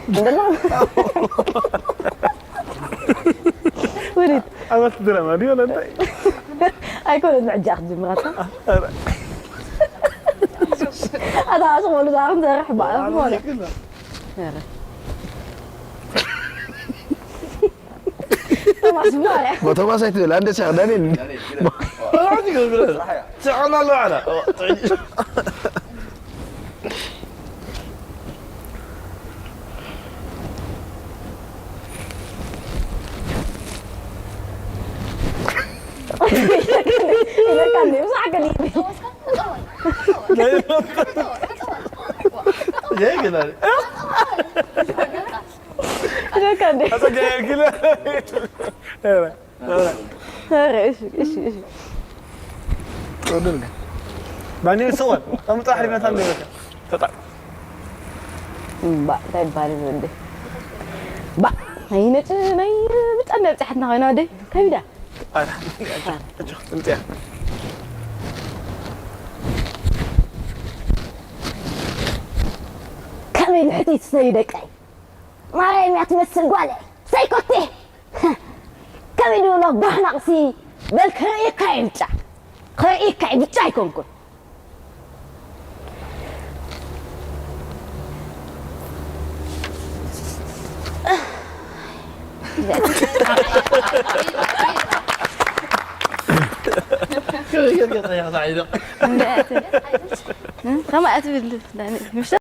እንደና ወሪድ ኣመት ድራማ ድዩ ወላ እንታይ? ኣይኮነን ሕጂ ክትጅምራታ ኣታ ኣስቆሉ ዛዕባ ንዘርሕ በዓል ዝኾነ ቶማስ ማርያ ቶማስ ኣይትብል ኣንደ ሻቕ ዳንኤል ትዕና ኣለዋ ዓላ ኢለካ እንደ ብዛዕባ ገለ ይገናል ኢለካ እንደ ኣጸጋ ይግለ ኧረ እሺ እሺ እሺ ዳንኤል ሰዋል ከምጣ ሕሪመታ እንደበካ ተጣ እምባ እንታይ ይባል ወደ ባ ናይ ነጭ ናይ ብጣዕሚ ኣብፅሓትና ኮይና ወደ ከቢዳ እንጥያ ከመይ ንሕትይቲ ሰዩ ደቀይ ማርያም እያ ትመስል ጓለ ሰይኮቴ ከመይ ድብሎ ጓሕናቕሲ በል ክርእየካ እየ ብጫ ክርእየካ እየ ብጫ ኣይኮንኩን ከመይ ጌርካ ጸኒሕካ ሳዒዶ ከማኣ ትብል ምሽ